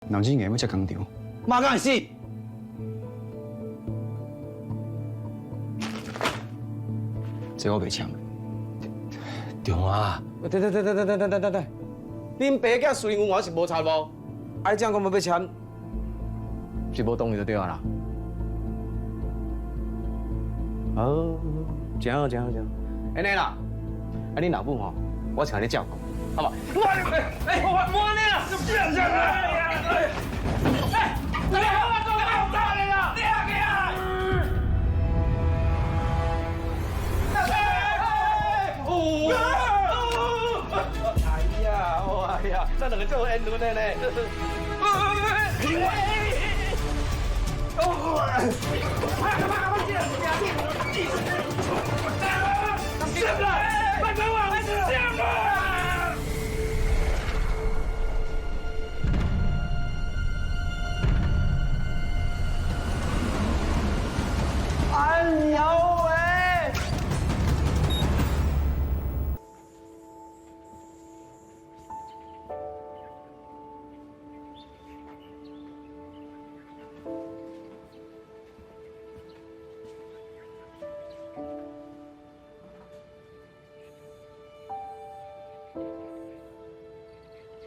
脑子硬欲接工厂，妈敢会死？这我袂签。中啊！等等等等等等等等等，恁爸囝私人恩怨是无插无？啊，你这样讲欲签，是无同意就对啊啦。哦，真好真好真好，按呢啦，啊恁老母吼，我請你照顧，好無？哎哎，我摸你啦！哎哎，你好啊，做咩打你啦？你啊去啊！哦！哎呀，哎呀，這兩個足有緣分的呢。快快快！